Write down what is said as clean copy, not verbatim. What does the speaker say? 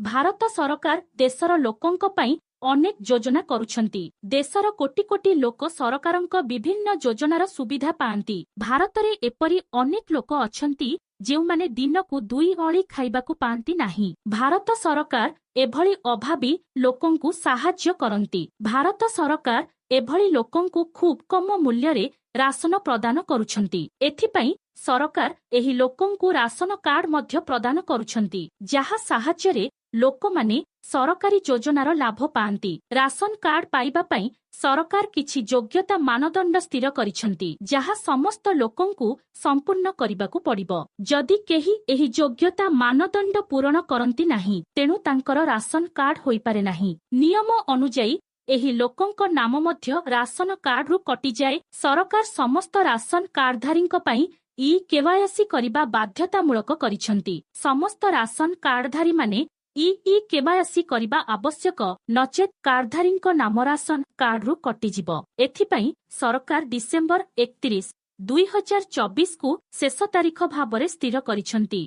ଭାରତ ସରକାର ଦେଶର ଲୋକଙ୍କ ପାଇଁ ଅନେକ ଯୋଜନା କରୁଛନ୍ତି। ଦେଶର କୋଟି କୋଟି ଲୋକ ସରକାରଙ୍କ ବିଭିନ୍ନ ଯୋଜନାର ସୁବିଧା ପାଆନ୍ତି। ଭାରତରେ ଏପରି ଅନେକ ଲୋକ ଅଛନ୍ତି, ଯେଉଁମାନେ ଦିନକୁ ଦୁଇ ଅଳି ଖାଇବାକୁ ପାଆନ୍ତି ନାହିଁ। ଭାରତ ସରକାର ଏଭଳି ଅଭାବୀ ଲୋକଙ୍କୁ ସାହାଯ୍ୟ କରନ୍ତି। ଭାରତ ସରକାର ଏଭଳି ଲୋକଙ୍କୁ ଖୁବ୍ କମ ମୂଲ୍ୟରେ ରାସନ ପ୍ରଦାନ କରୁଛନ୍ତି। ଏଥିପାଇଁ ସରକାର ଏହି ଲୋକଙ୍କୁ ରାସନ କାର୍ଡ ମଧ୍ୟ ପ୍ରଦାନ କରୁଛନ୍ତି, ଯାହା ସାହାଯ୍ୟରେ ଲୋକମାନେ ସରକାରୀ ଯୋଜନାର ଲାଭ ପାଆନ୍ତି। ରାସନ କାର୍ଡ ପାଇବା ପାଇଁ ସରକାର କିଛି ଯୋଗ୍ୟତା ମାନଦଣ୍ଡ ସ୍ଥିର କରିଛନ୍ତି, ଯାହା ସମସ୍ତ ଲୋକଙ୍କୁ ସମ୍ପୂର୍ଣ୍ଣ କରିବାକୁ ପଡ଼ିବ। ଯଦି କେହି ଏହି ଯୋଗ୍ୟତା ମାନଦଣ୍ଡ ପୂରଣ କରନ୍ତି ନାହିଁ, ତେଣୁ ତାଙ୍କର ରାସନ କାର୍ଡ ହୋଇପାରେ ନାହିଁ। ନିୟମ ଅନୁଯାୟୀ ଏହି ଲୋକଙ୍କ ନାମ ମଧ୍ୟ ରାସନ କାର୍ଡରୁ କଟିଯାଏ। ସରକାର ସମସ୍ତ ରାସନ କାର୍ଡଧାରୀଙ୍କ ପାଇଁ ଇ କେୱାଇସି କରିବା ବାଧ୍ୟତାମୂଳକ କରିଛନ୍ତି। ସମସ୍ତ ରାସନ କାର୍ଡଧାରୀମାନେ ଇ ଇ କେୱାଇସି କରିବା ଆବଶ୍ୟକ, ନଚେତ୍ କାର୍ଡଧାରୀଙ୍କ ନାମ ରାସନ କାର୍ଡରୁ କଟିଯିବ। ଏଥିପାଇଁ ସରକାର ଡିସେମ୍ବର 31, 2024କୁ ଶେଷ ତାରିଖ ଭାବରେ ସ୍ଥିର କରିଛନ୍ତି।